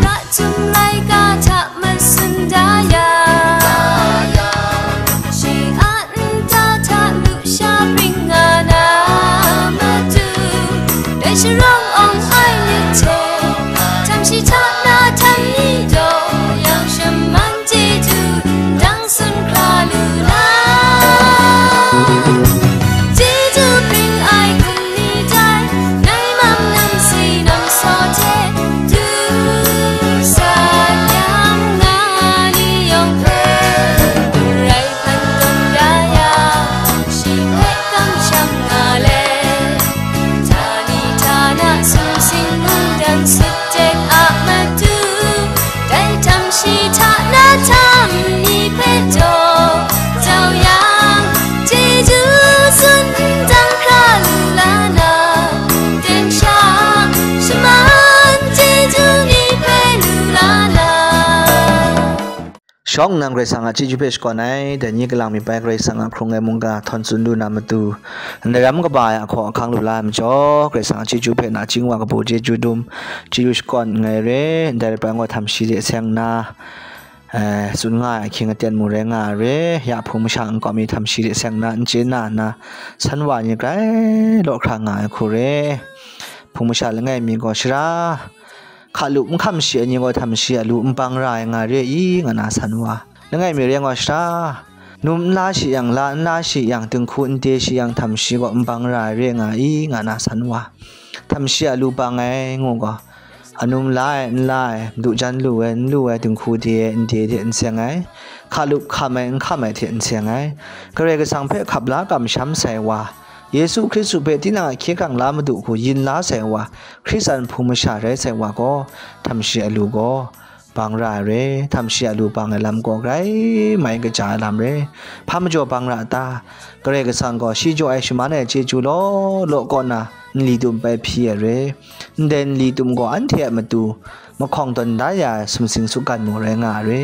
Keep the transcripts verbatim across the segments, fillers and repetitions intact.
Pra chyum laika hta masun da ya, shi a nta hta lusha bring nga na matu, dai sharawng awng ai myit hte, htam shi hta na htam ni daw, yang shaman chyeju ndang sun hkra lu na. Chyeju bring ai hkum ni dai, ngai mang nam si nam saw hte, du sa yang nga ni yawng hpe, rai hpan tawn da ya, shi hpe kamsham nga le, htani htana sumsing mungdan sut tek a matu, dai htam shi hta na htam ni hpe jaw jau yang, chyeju tsun ndang hkra lu la na, ten sha shaman chyeju ni hpe lu la na. Shawng nnan Karai Kasang a chyeju hpe shakawn ai, dai ni kalang mi bai Karai Kasang a hkrung ai mungga htawn tsun lu na matu, ndaram kaba ai ahkaw ahkang lu la ai majaw, Karai Kasang a chyeju hpe nachying wa kabu chyeju dum, chyeju shakawn nngai re, ndai rai bai ngaw htam shi de seng nna, eh, tsun nga ai ahkying aten mung rai nga ai re, ya hpung masha nkau mi htam shi de seng nna, n chye na nna, san wa ni grai law hkra nga ai hku re. Hpung masha langai mi gaw, shara, hka lup n hkam shi ai ni gaw htam shi a lu n bang ra ai nga re i, nga na san wa. Langai mi re gaw, shara, num n la shi yang, la n la shi yang, dinghku n de shi yang, htam shi gaw n bang ra ai re nga i, nga na san wa. Htam shi a lu bang ai ngu gaw, anum la ai, n la ai, madu jan lu ai, n lu ai, dinghku de ai, n de de, n seng ai, hka lup hkam ai, n hkam ai hte n seng ai, Karai Kasang hpe hkap la kamsham sai wa, Yesu Hkristu hpe tinang a hkye hkrang la madu hku yin la sai wa, Hkristan hpung masha rai sai wa gaw, htam shi a lu gaw bang ra ai re, htam shi a lu bang ai lam gaw grai mai kaja ai lam re. Hpa majaw bang ra ta? Karai Kasang gaw shi jaw ai shaman ai chyeju law law kaw na nli tum bai hpyi ai re. Ndai nli tum gaw anhte a matu mahkawng tawn da ya ai sumsing sukgan mung rai nga ai re.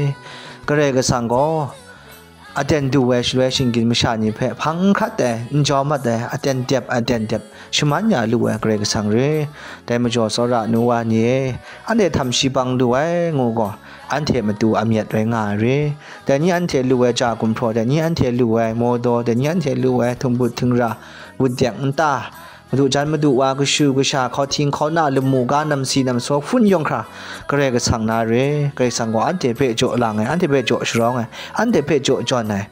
Karai Kasang gaw aten du ai shaloi shinggyim masha ni hpe hpang n hkrat ai, n jau mat ai, aten dep, aten dep, shaman ya lu ai Karai Kasang re. Dai majaw, tsawra nu wa ni e, anhte htam shi bang lu ai ngu gaw, anhte matu amyat rai nga ai re. Dai ni anhte lu ai ja gumhpraw, dai ni anhte lu ai mawdaw, dai ni anhte lu ai htingbut htingra, wutdek nta, madu jan madu wa, kashu kasha, hkauhting hkauna, lamu ga, namsi namsaw, hpun yawng hkra, Karai Kasang na re. Karai Kasang gaw anhte hpe jaw lang ai, anhte hpe jaw sharawng ai, anhte hpe jaw jawn ai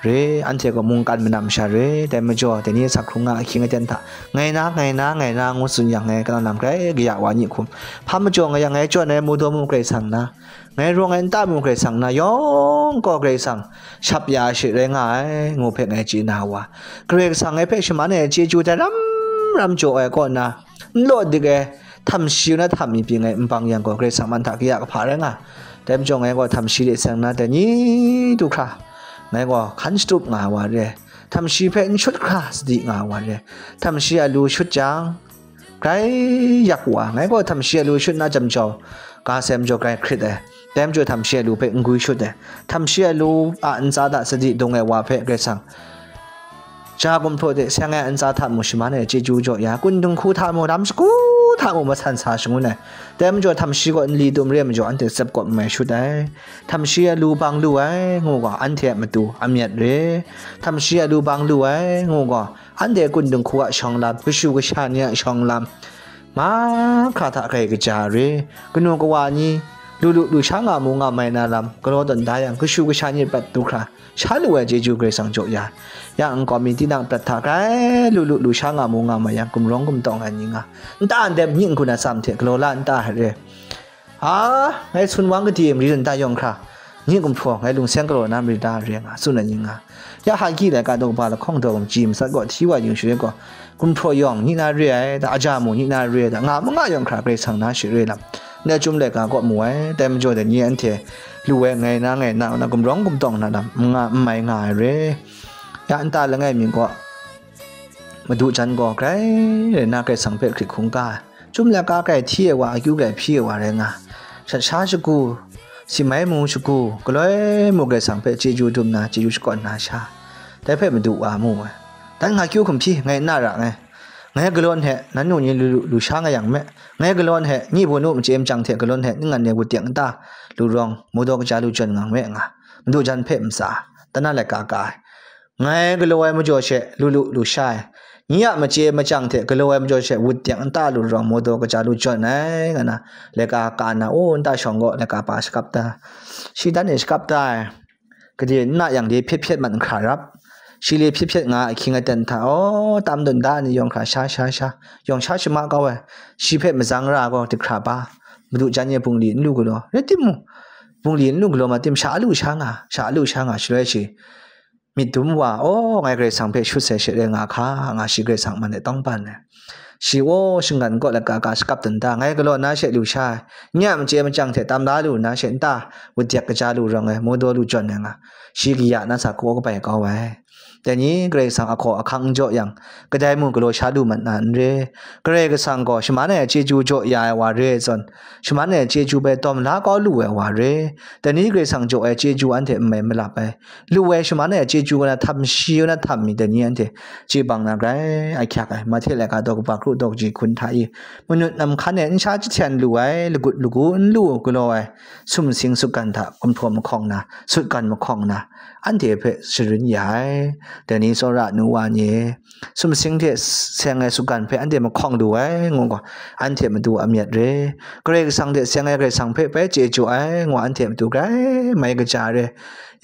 re, anhte gaw mungkan manam masha re. Dai majaw, dai ni sak hkrung nga ahkying aten hta, ngai na, ngai na, ngai na, ngu tsun yang, ngai kanau lam grai kaya wa ni hkum, hpa majaw nga yang, ngai jawn ai mawdaw mung Karai Kasang na, ngai rawng ai nta mung Karai Kasang na, yawng gaw Karai Kasang shap ya ai she rai nga ai, ngu hpe ngai chye na wa. Karai Kasang ngai hpe shaman ai chyeju dai ram ram jaw ai kaw na, n law dik ai htam shi na htam mi pyi ngai n bang yang gaw, Karai Kasang man hta kaya kahpa rai nga. Dai majaw ngai gaw htam shi de seng na, dai ni du hkra ngai gaw hkan shatup nga ai wa re. Htam shi hpe n shut hkra sadi nga ai wa re. Htam shi a lu shut jang, grai yak wa, ngai gaw htam shi a lu shut na jam jau ga sai majaw grai hkrit ai. Dai majaw htam shi a lu hpe n gwi shut ai. Htam shi a lu a ntsa hta sadi dung ai wa hpe Karai Kasang ja gumhpraw de seng ai ntsa hta mung shaman ai chyeju jaw ya, kun dinghku hta mung, lam shagu hta mung masan sa shangun ai. Dai majaw htam shi gaw nli tum re ai majaw anhte tsep kawp n mai shut ai. Htam shi a lu bang lu ai ngu gaw, anhte a matu amyat re. Htam shi a lu bang lu ai ngu gaw, anhte kun dinghku a shawng lam, kashu kasha ni a shawng lam, mahkra hta grai kaja re. Kanu kawa ni lu lu lu sha nga mu nga mai na lam galaw tawn da yang, kashu kasha ni prat du hkra sha lu ai chyeju Karai Kasang jaw ya. Ya nkau mi tinang prat hta grai lu lu lu sha nga mu nga mai yang, gumrawng gumtawng ai ni nga, nta ndem, myi n-gun atsam hte galaw la nta re. A, ngai sun wang gade mari nta yawng hkra, myi gumhpraw ngai lungseng galaw na mari da re nga, tsun ai ni nga. Ya hagi laika daw kaba lahkawng daw gumji matsat gaw hti wa yu shaloi gaw, gumhpraw yawng ni na re ai, da aja mu ni na re ai, da nga ma nga yawng hkra Karai Kasang na shi re lam, ndai chyum laika kaw mu ai, dai majaw dai ni anhte lu ai ngai na ngai na, na gumrawng gumtawng na lam, n nga, n mai nga ai re. Ya nta langai mi gaw, madu jan gaw grai rai na Karai Kasang hpe hkrit hkungga ai, chyum laika grai hti ai wa, akyu grai hpyi ai wa rai nga, shat sha shagu, si mai mu shagu, galoi mu Karai Kasang hpe chyeju dum na, chyeju shakawn na sha, dai hpe madu wa mu ai. Dan nga kyu hkum hpyi, ngai n na ra nngai. Ngai galaw hte, nannu ni lu, lu, lu sha nga yang me. Ngai galaw hte, nyi bun u machye machyang hte galaw hte, ning ngan ne wut tek nta, lu rawng, mawdaw kaja lu jawn nga me nga. Madu jan hpe ntsa, tana laika ka ai. Ngai galaw ai majaw she, lu lu, lu sha ai. Nyi a machye machyang hte galaw ai majaw she, wut tek nta, lu rawng, mawdaw kaja lu jawn ai, nga na, laika ka na, o, nta shawng gaw, laika pa shakap ta. Shi dan e shakap ta ai. Gade nna yang de hpyet hpyet mat nhkra rap. Shi le hpyet hpyet nga ahkying aten hta, aw, tam dun da ni yawng hkra sha, sha, sha, yawng sha shama kau ai. Shi hpe mazang ra gaw, dihkra pa, madu jan e bungli n lu galaw, rai timung, bungli n lu galaw ma tim, sha lu sha nga, sha lu sha nga, shaloi shi myit dum wa, aw, ngai Karai Kasang hpe shut sai she rai nga hka, nga shi Karai Kasang man e tawng ban ai. Shi, aw, shinggan kaw laika ka shakap dun da, ngai galaw na she lu sha ai. Nyi a machye machyang hte tam la lu na she nta, wut tek kaja lu rawng ai, mawdaw lu jawn ai nga, shi kaya na sa hkaw kabai kau ai. Dai ni Karai Kasang ahkaw ahkang n jaw yang, kadai mung galaw sha lu mat na n re. Karai Kasang gaw shaman ai chyeju jaw ya ai wa re ai zawn, shaman ai chyeju bai dawm la kau lu ai wa re. Dai ni Karai Kasang jaw ai chyeju anhte n mai malap ai. Lu ai shaman ai chyeju kaw na htam shi kaw na htam mi dai ni anhte chye bang na grai ahkyak ai. Mahte laika daw kaba kru daw kaji hkun hta i, manut nam hkan e n sha jahten lu ai, lagut lagu n lu galaw ai, sumsing sutgan hta gumhpraw mahkawng na, sutgan mahkawng na, anhte hpe sharin ya ai. Dai ni tsawra nu wa ni, sumsing hte seng ai sutgan hpe anhte mahkawng lu ai, ngu gaw, anhte matu a myat re. Karai Kasang hte seng ai Karai Kasang hpe bai chye jaw ai, ngu anhte matu grai mai kaja re.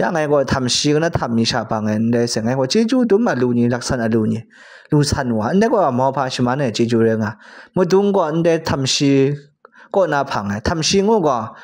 Ya ngai gaw htam shi kaw na htam mi sha bang ai ndai seng, ngai gaw chyeju dum a lu ni, laksan a lu ni, lu san wa, ndai gaw mauhpa shaman ai chyeju rai nga, madung gaw ndai htam shi kaw na hpang ai, htam shi ngu gaw,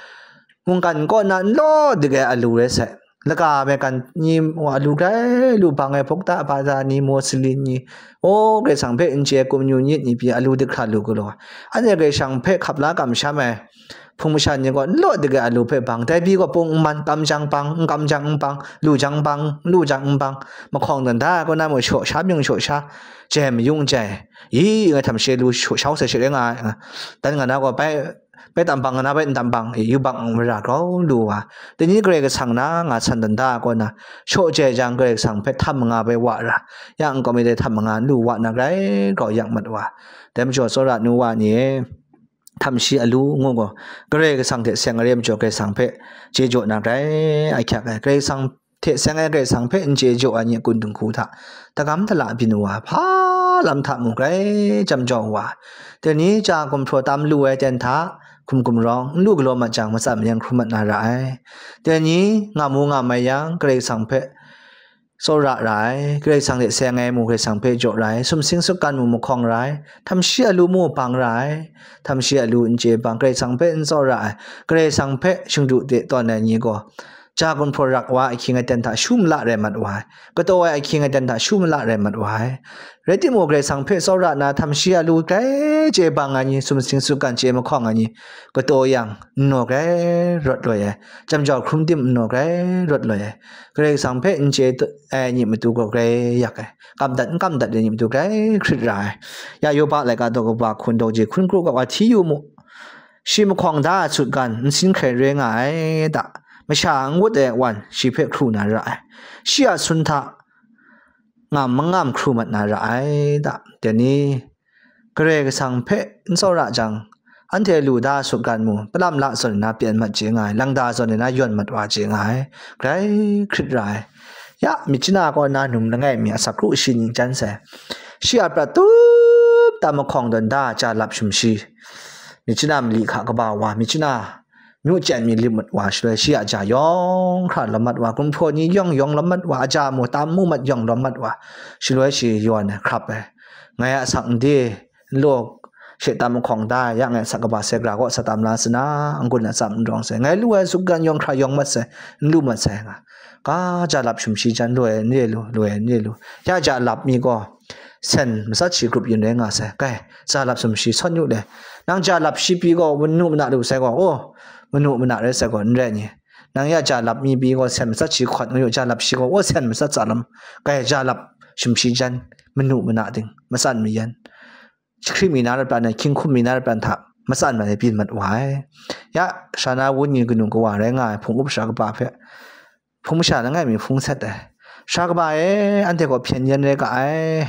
mungkan kaw na n law dik ai alu rai sai. Laka maigan ni a lu grai lu bang ai, bukta bata ni, mawsalin ni, o, Karai Kasang hpe n chye kumyu nyit ni pyi alu dik hkra lu galaw ai. Anhte Karai Kasang hpe hkap la kamsham ai hpung masha ni gaw n law dik ai alu hpe bang, dai pyi gaw pung n man, kam jang bang, n kam jang n bang, lu jang bang, lu jang n bang, mahkawng dan da ai kaw na mung shaw sha mying shaw sha, jai mayung jai, i, ngai htam she lu shaw, shaw sai she rai nga ai, dan nga na gaw bai, bai tam bang nga na bai n tam bang, e, yubak mara grau lu wa, dai ni Karai Kasang na nga san dan da ai kaw na, shaw jai jang Karai Kasang hpe htam manga bai wa ra, ya nkau mi dai htam manga n lu wa na grai grau yak mat wa. Dai majaw tsawra nu wa ni, htam shi alu ngu gaw, Karai Kasang hte seng ai re majaw Karai Kasang hpe chye jaw na grai ahkyak ai. Karai Kasang hte seng ai Karai Kasang hpe n chye jaw ai ni a kun dinghku hta, dagam dala byin wa, hpa lam hta mung grai jam jau wa, dai ni ja gumhpraw tam lu ai ten hta, hkum gumrawng n lu galaw mat jang, matsan mayan hkrum mat na ra ai. Dai ni nga mu nga mai yang, Karai Kasang hpe tsawra ra ai, Karai Kasang hte seng ai mu Karai Kasang hpe jaw ra ai, sumsing sutgan mu mahkawng ra ai, htam shi alu mu bang ra ai, htam shi alu n chye bang, Karai Kasang hpe n tsawra ai, Karai Kasang hpe shingdu de tawn ai ni gaw, ja gumhpraw rak wa ahkying aten hta shu mala rai mat wa ai, kataw ai ahkying aten hta shu mala rai mat wa ai. Rai timung, Karai Kasang hpe tsawra nna htam shi alu grai chye bang ai ni, sumsing sutgan chye mahkawng ai ni, kataw yang, n naw grai rawt loi ai, jam jau hkrum tim n naw grai rawt loi ai, Karai Kasang hpe n chye ai ni matu gaw grai yak ai, kam dat n kam dat ai ni matu grai hkrit ra ai. Ya Yoba laika daw kaba hkun daw je hkun kru ga wa hti yu mu. Shi mahkawng da ai sutgan nsin hkrai re nga ai da, masha a ngut e wan shi hpe hkru na ra ai, shi a sun hta ngam mangam hkru mat na ra ai da. Dai ni Karai Kasang hpe n tsawra jang, anhte lu da ai sutgan mu, palam la zawn na pyen mat chye nga ai, lang da zawn na yawn mat wa chye nga ai, grai hkrit ra ai. Ya, myit chana kaw na num langai mi asak kru shi ni jan sai, shi a prat tup ta mahkawng dawn da ai ja lap sumshi, myit chana mali hka kaba wa, myit chana myu chyen mi lim mat wa, shaloi shi a ja yawng hkra lawm mat wa, gumhpraw ni yawng yawng lawm mat wa, a ja mu tam mu mat yawng lawm mat wa, shaloi shi yawn ai, hkrap ai. Ngai a asak n de, n law, she tam mahkawng da ai, ya ngai asak kaba sai gara kaw sa tam la sa na, n-gun atsam n rawng sai, ngai lu ai sutgan yawng hkra yawng mat sai, n lu mat sai nga, ga ja lap sumshi jan lu ai n re lu, lu ai n re lu, ya ja lap mi gaw, sen matsat shi grup yin rai nga sai. Kai, ja lap sumshi sawn yu le. Nang ja lap shi pyi gaw, manu mana lu sai gaw, o, manu mana rai sai gaw, n rai ni. Nang ya ja lap mi pyi gaw, sen matsat shi hkawt nga yu, ja lap shi gaw, o, sen matsat tsa lam. Kai, ja lap sumshi jan, manu mana ting, matsan mayan, jahkring mi na rat plan ai, hkying hkum mi na rat plan hta, matsan mat ai byin mat wa ai. Ya, sha na wun ni kanu kawa rai nga ai, hpung up sara kaba hpe, hpung masha langai mi hpung sat ai. Sara kaba e, anhte gaw hpyen yen rai ga ai.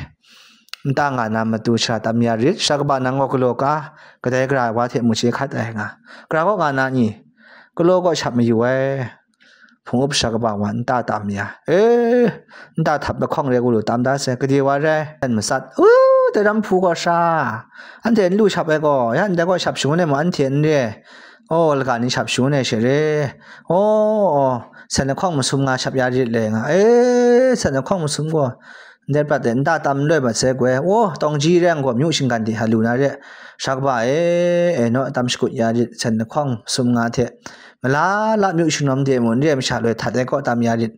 nta nga na matu shara tam ya rit, shara kaba nang gaw galaw ka, kadai gara wa hte mu chye hkat ai nga. Gara kaw nga na ni, galaw kaw shap mayu ai. Hpung up shara kaba wa nta tam ya. E, nta htap lahkawng re gu lu tam da sai, gade wa rai, n matsat. U, dai ram hpu gaw sha. Anhte n lu shap ai gaw, ya ndai gaw shap shangun ai mung anhte n re. O, laga ni shap shangun ai she re. O, o, sen lahkawng masum nga shap ya rit le nga. E, sen lahkawng masum gaw, ndai prat e nta tam loi mat sai goi. O, tawng ji reng gaw myu shinggan de ha lu na re. Shara kaba e, e naw tam shakut ya rit, sen lahkawng masum nga hte. Mala la myu shanglawm de mung, n re ai masha loi htat ai kaw tam ya rit.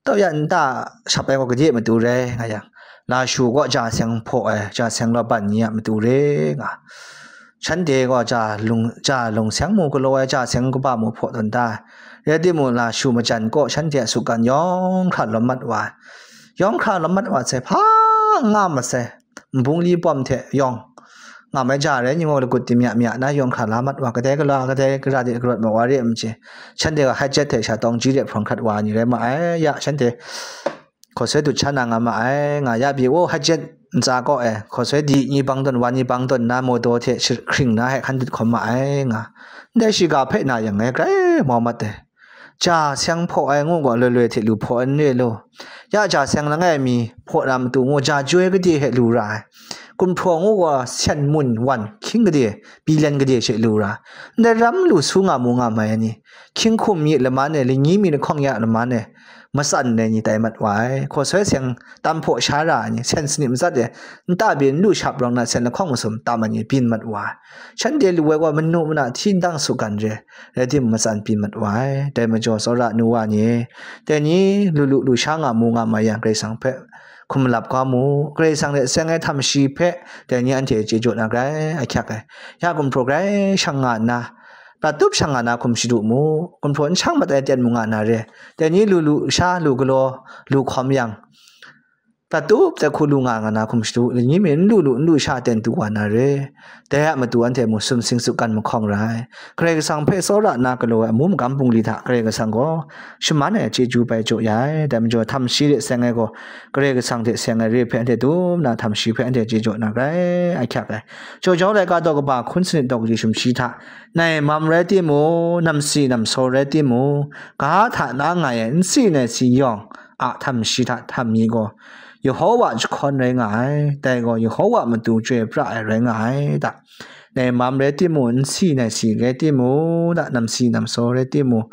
Tau ya nta shap ai gaw gade matu rai nga yang, lashu gaw ja seng hpaw ai, ja seng lawban ni a matu re nga. Shanhte gaw ja lung, ja lung seng mu galaw ai, ja seng kaba mu hpaw tawn da ai. Rai timung, lashu majan kaw shanhte a sukgan yawng hkra lawm mat wa ai. Yawng hkra lawm mat wa sai, hpa n nga masai, nbung li pawm hte yawng nga mai ja rai, ni gaw lagut di mya mya na yawng hkra la mat wa, kadai gala, kadai gara de karawt ma wa re ai mache. Shanhte gaw haijet hte sha tawng ji de hprawn hkrat wa ai ni rai ma ai. Ya, shanhte hkaw soi dut sha na nga ma ai nga, ya pyi, o, haijet ntsa kaw e hkaw soi di ni bang tawn, wa ni bang tawn na, modaw hte shi-, hkring na, hai hkan dut hkawm ma ai nga. Ndai shiga hpe na yang ngai grai mau mat ai. Ja seng hpaw ai ngu gaw, loi loi hte lu hpaw ai n re law. Ya ja seng langai mi hpaw na matu ngu, ja joi gade hte lu ra ai. Gumhpraw ngu gaw, sen mun wan hkying gade, bilen gade she lu ra ai. Ndai ram lu su nga mu nga mai ai ni, hkying hkum mi laman e, lani mi lahkawng ya laman e, matsan ai ni tai mat wa ai. Hkaw soi seng tam hpaw sha ra ai ni, sen sanit matsat e, nta byin lu shap rawng na, sen lahkawng masum tam ai ni byin mat wa ai. Shanhte lu ai gaw, manu mana hti ndang sukgan re, rai timung, matsan byin mat wa ai. Dai majaw, tsawra nu wa ni, dai ni lu lu lu sha nga mu nga mai yang, Karai Kasang hpe hkum malap kau mu. Karai Kasang hte seng ai htam shi hpe, dai ni anhte chye jaw na grai ahkyak ai. Ya gumhpraw grai shang nga nna, prat tup shang nga na hkum shadu mu. Gumhpraw n shang mat ai ten mu nga na re. Dai ni lu lu sha, lu galaw, lu hkawm yang, prat tup hte hku lu nga nga na hkum shadu, lani mi n lu lu, n lu sha ten du wa na re. Dai a matu anhte mu sumsing sukgan mahkawng ra ai. Karai Kasang hpe tsawra nna galaw ai amu magam bungli hta Karai Kasang gaw shaman ai chyeju bai jaw ya ai. Dai majaw, htam shi hte seng ai gaw, Karai Kasang hte seng ai re hpe anhte dum na, htam shi hpe anhte chye jaw na grai ahkyak ai. Jaw jau laika daw kaba hkun sanit daw kaji sumshi hta, nai mam rai timung, namsi namsaw rai timung, ga hta na ngai ai nsi nai si yawng a htam shi hta htam mi gaw, Yehowa jahkawn rai nga ai, dai gaw Yehowa matu chyoi pra ai rai nga ai ta. Nai mam rai timung, nsi nai si rai timung, ta, namsi namsaw rai timung,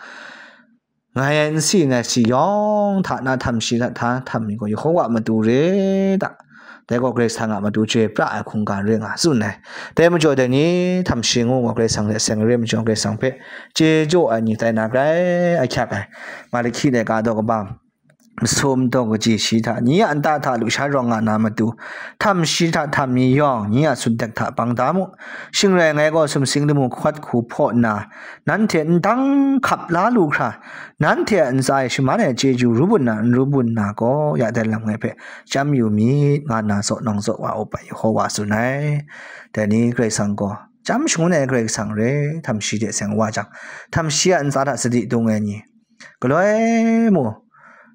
ngai ai nsi nai si yawng hta na htam shi hta hta htam mi gaw, Yehowa matu re ta. Dai gaw Karai Kasang a matu chyoi pra ai hkungga re nga tsun ai. Dai majaw, dai ni htam shi ngu gaw, Karai Kasang hte seng ai re majaw, Karai Kasang hpe chye jaw ai ni tai na grai ahkyak ai. Malahki laika daw kaba masum daw kaji shi hta, ni a nta hta lusha rawng nga na matu, htam shi hta htam mi yawng, ni a sutdek hta bang da mu. Shing rai ngai gaw, sumsing lamu hkawt hku hpaw nna, nanhte ndang hkap la lu hkra, nanhte a ntsa e shaman ai chyeju ru bun na, n ru bun na gaw, ya dai lam ngai hpe chyam yu myit, nga nna zaw nawng zaw wa up ai Yehowa tsun ai. Dai ni Karai Kasang gaw, chyam shangun ai Karai Kasang re, htam shi hte seng wa jang, htam shi a ntsa hta sadi dung ai ni, galoi mu,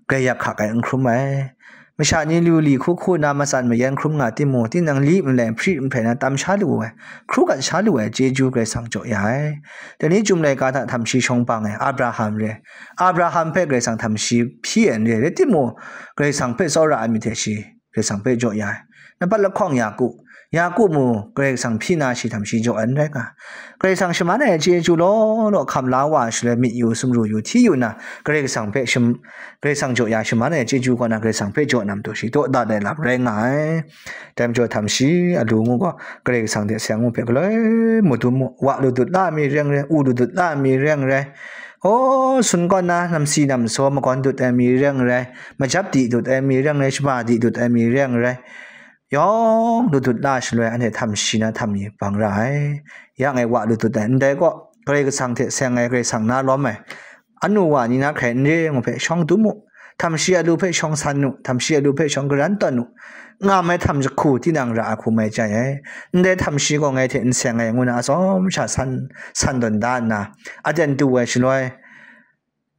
grai yak hkak ai n hkrum ai. Masha ni lu li hku hku na matsan mayan hkrum nga timung, tinang li nlai hpri nhprai na tam sha lu ai, hkru gat sha lu ai chyeju Karai Kasang jaw ya ai. Dai ni chyum laika hta htam shi shawng bang ai Abraham re. Abraham hpe Karai Kasang htam shi hpyi ai n re, rai timung, Karai Kasang hpe tsawra ai myit hte shi Karai Kasang hpe jaw ya ai. Nampat lahkawng Yaku, Yaku mu Karai Kasang hpyi na shi htam shi jaw ai n rai nga. Karai Kasang shaman ai chyeju law law hkam la wa shaloi, myit yu, sumru yu, hti yu na, Karai Kasang hpe sham-, Karai Kasang jaw ya shaman ai chyeju kaw na, Karai Kasang hpe jaw na matu shi dawdan ai lam rai nga ai. Dai majaw, htam shi a lu ngu gaw, Karai Kasang hte seng ngu hpe galoi mu dum mu, wa lu dut la mi reng rai, u lu dut la mi reng rai, o, sun kawn na namsi namsaw magawn dut ai mi reng rai, majap di dut ai mi reng rai, shaba di dut ai mi reng rai, yawng lu dut la shaloi, anhte htam shi na htam mi bang ra ai. Ya ngai wa lu dut ai, ndai gaw, Karai Kasang hte seng ai Karai Kasang na lawm ai anu wa ni na hkrai n re ngu hpe shawng dum u, htam shi a lu hpe shawng san u, htam shi a lu hpe shawng garan tawn u, ngam ai htam jahku tinang ra ai hku mai chye ai. Ndai htam shi gaw ngai hte n seng ai ngu na atsawm sha san, san tawn da nna, aten tu ai shaloi,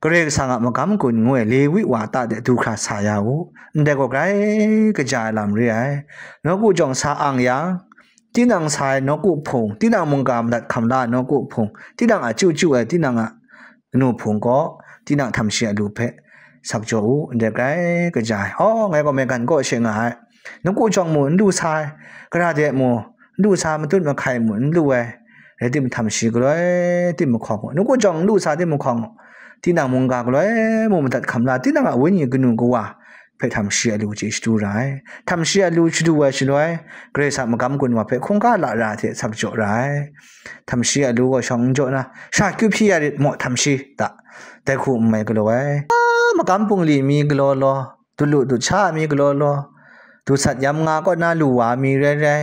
Karai Kasang a magam gun ngu ai Lewi wa ta de du hkra sa ya u. Ndai gaw grai kaja ai lam re ai. Nawku jawng sa ang yang, tinang sa ai nawku hpung, tinang mungga madat hkam la ai nawku hpung, tinang a chyu chyu ai, tinang a kanu hpung gaw, tinang htam shi a lu hpe sak jaw u, ndai grai kaja ai. Aw, ngai gaw maigan kaw she nga ai. Nawku jawng mu n lu sa ai, gara de mu n lu sa, matut mahkai mu n lu ai, rai tim htam shi galoi tim mahkawng u. Nawku jawng n lu sa tim mahkawng u. Tinang mungga galoi mu madat hkam la, tinang a wenyi kanu kawa hpe htam shi a lu chye shadu ra ai. Htam shi a lu shadu ai shaloi, Karai Kasang magam gun wa hpe hkungga lara hte sak jaw ra ai. Htam shi a lu gaw shawng n jaw na, sha kyu hpyi ya rit maw htam shi ta, dai hku n mai galaw ai. A, magam bungli mi galaw law, dulu dut sha mi galaw law, dusat yam nga kaw na lu wa mi rai rai,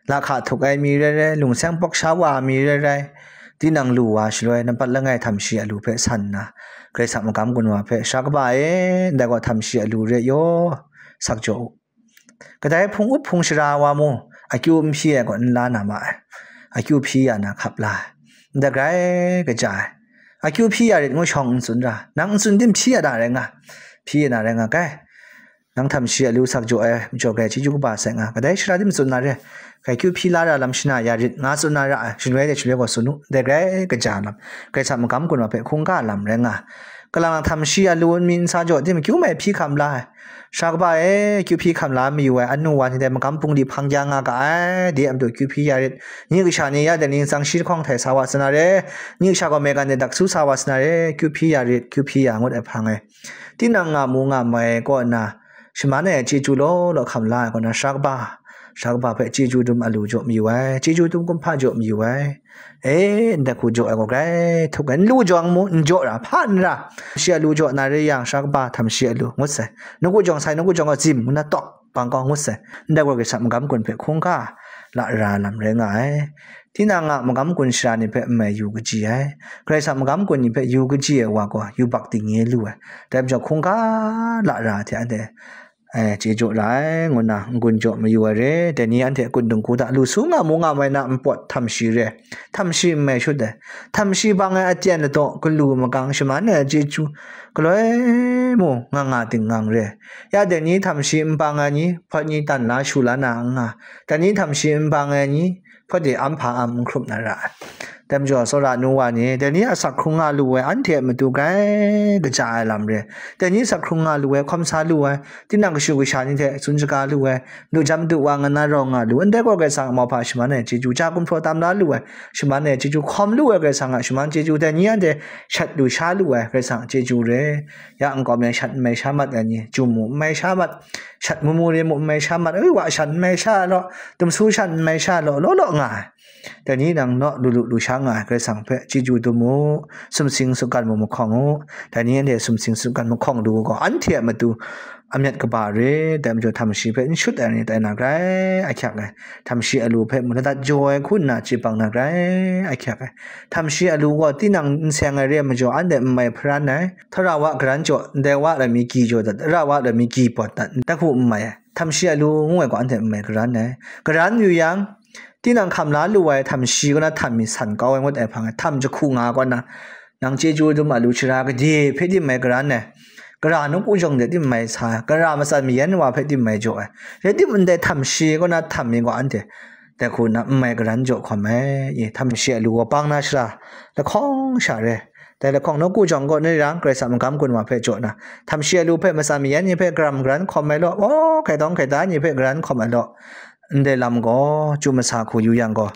lahka htuk ai mi rai rai, lungseng pawk sha wa mi rai rai, tinang lu wa shaloi, nampat langai htam shi a lu hpe san nna, Karai Kasang magam gun wa hpe, sha kaba e, ndai gaw htam shi a lu re yaw, sak jaw u. Kadai hpung up hpung shara wa mu, akyu n hpyi ai gaw n la na ma ai. Akyu hpyi ya na hkap la ai. Ndai grai kaja ai. Akyu hpyi ya rit ngu shawng n tsun ra. Nang n tsun tim hpyi ya na rai nga. Hpyi ya na rai nga kai. Nang htam shi a lu sak jaw ai, majaw kai chyeju kaba sai nga. Kadai shara tim tsun na re. Kai kyu hpyi la ra lam shana ya rit nga tsun na ra ai. Shaloi de shaloi gaw tsun u. Ndai grai kaja lam. Karai Kasang magam gun wa hpe hkungga lam rai nga. Kalang htam shi a lu n mi n sa jaw tim kyu mai hpyi hkam la ai. Sha kaba e, kyu hpyi hkam la mayu ai anu wa ni dai magam bungli hpang ya nga ga ai, de a matu kyu hpyi ya rit. Ni kasha ni ya dai ni tsang shi lahkawng htai sa wa sa na re, ni kasha gaw maigan de daksu sa wa sa na re, kyu hpyi ya rit, kyu hpyi ya ngut ai hpang e. Tinang nga mu nga mai kaw nna, shaman ai chyeju law law hkam la ai kaw na, sha kaba, sha kaba hpe chyeju dum a lu jaw mayu ai, chyeju dum kumhpa jaw mayu ai. E, ndai hku jaw ai gaw grai htuk ai, n lu jawng mu, n jaw ra, hpa n ra, shi a lu jaw na re yang, sha kaba htam shi a lu, ngut sai. Nawku jawng sai, nawku jawng gaw zim, ngu na tawk, bang kau, ngut sai. Ndai gaw Karai Kasang magam gun hpe hkungga lara lam rai nga ai. Tinang a magam gun shara ni hpe n mai yu kaji ai. Karai Kasang magam gun ni hpe yu kaji ai wa gaw, yubak dingnye lu ai. Dai majaw hkungga lara hte anhte ai, chye jaw ra ai, ngu nna n-gun jaw mayu ai re. Dai ni anhte a kun dinghku hta lu su nga mu nga mai na npawt htam shi re, htam shi n mai shut ai. Htam shi bang ai aten ladaw galu magang shaman ai chyeju galoi mu nga nga dingngang re. Ya dai ni htam shi n bang ai ni, hpawt ni tan la shu la na n nga. Dai ni htam shi n bang ai ni, hpawt de am hpa am n hkrup na ra ai. Dai majaw, tsawra nu wa ni, dai ni asak hkrung nga lu ai, anhte a matu grai kaja ai lam re. Dai ni asak hkrung nga lu ai, hkawm sa lu ai, tinang kashu kasha ni hte tsun shaga lu ai, madu jam madu wa nga na rawng nga lu ai, ndai gaw Karai Kasang a mauhpa shaman ai chyeju, ja gumhpraw tam la lu ai, shaman ai chyeju, hkawm lu ai Karai Kasang a shaman chyeju, dai ni anhte shat lu sha lu ai Karai Kasang a chyeju re. Ya nkau mi shat n mai sha mat ai ni, jum mu n mai sha mat, shat mu mu re mu n mai sha mat, ui, wa shan n mai sha law, dumsu shan n mai sha law, law law nga ai. Dai ni nang naw lu lu lu sha nga ai Karai Kasang hpe chyeju dum u, sumsing sutgan mu mahkawng u. Dai ni anhte sumsing sutgan mahkawng lu u gaw, anhte a matu amyat kaba re, dai majaw htam shi hpe n shut ai ni tai na grai ahkyak ai. Htam shi a lu hpe mung ladat jaw ai hku nna chye bang na grai ahkyak ai. Htam shi a lu gaw tinang n seng ai re ai majaw, anhte n mai hparan ai. Tara wa garan jaw, ndai wa lam mi gyi jaw dat, tara wa lam mi gyi pawt dat, dai hku n mai ai. Htam shi a lu ngu ai gaw anhte n mai garan ai. Garan yu yang, tinang hkam la lu ai htam shi kaw na htam mi san kau ai ngut ai hpang e, htam jahku nga kaw na, nang chyeju dum a lu shara gade hpe tim mai garan ai, gara nawku jawng de tim mai sa ai, gara matsan mayan wa hpe tim mai jaw ai, rai tim ndai htam shi kaw na htam mi gaw anhte dai hku na n mai garan jaw hkawm ai. E, htam shi a lu gaw bang na shara lahkawng sha re. Dai lahkawng nawku jawng kaw ni rang, Karai Kasang magam gun wa hpe jaw na, htam shi a lu hpe matsan mayan ni hpe garam garan hkawm ai law, aw, hkaitawng hkaita ni hpe garan hkawm ai law, ndai lam gaw, chyu masa hku yu yang gaw,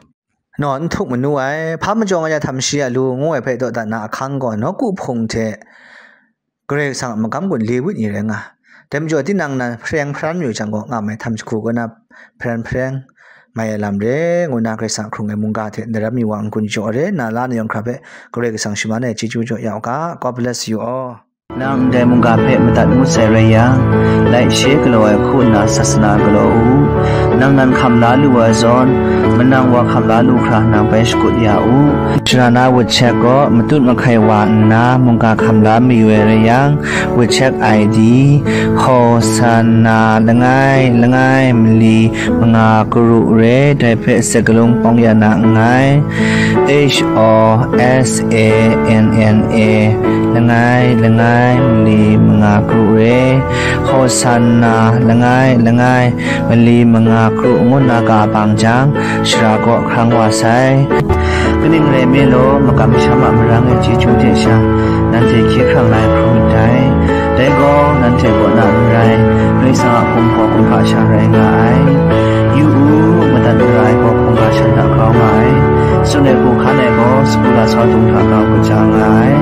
naw n htuk manu ai, hpa majaw nga ya htam shi a lu ngu ai hpe daw dat na ahkang gaw, nawku hpung hte Karai Kasang a magam gun Lewi ni rai nga. Dai majaw tinang nan hpareng hparan mayu jang gaw, nga mai htam jahku kaw na hpareng hpareng mai ai lam re, ngu na Karai Kasang hkrung ai mungga hte ndaram mi wa n-gun jaw re, na la na yawng hkra hpe Karai Kasang shaman ai chyeju jaw ya u ga. God bless you all. Nang ndai mungga hpe madat ngut sai rai yang, laishe galaw ai hku nna sasana galaw u. Nang nan hkam la lu ai zawn, manang wa hkam la lu hkra nang bai shakut ya u. Shara na wut chek gaw matut mahkai wa nna mungga hkam la mayu ai rai yang, wut chek I D, Hosanna langai langai mali manga karu re, dai hpe sakalung pawng ya na nngai. H O S A N N A, langai langai mali manga karu re, Hosanna langai langai mali manga karu ngu na ga bang jang, shara kaw hkrang wa sai. Kaning rai me law, makam masham a marang e chyeju hte sha, nanhte hkye hkrang lai hkrum ndai. Dai gaw, nanhte kaw na n rai, Karai Kasang a hkum hpaw hkum hpa sha rai nga ai. Yu u, madat mara ai gaw hkungga shan hta grau nga ai. Tsun ai hku hkan ai gaw, sagu lasau dung hta grau kaja nga ai.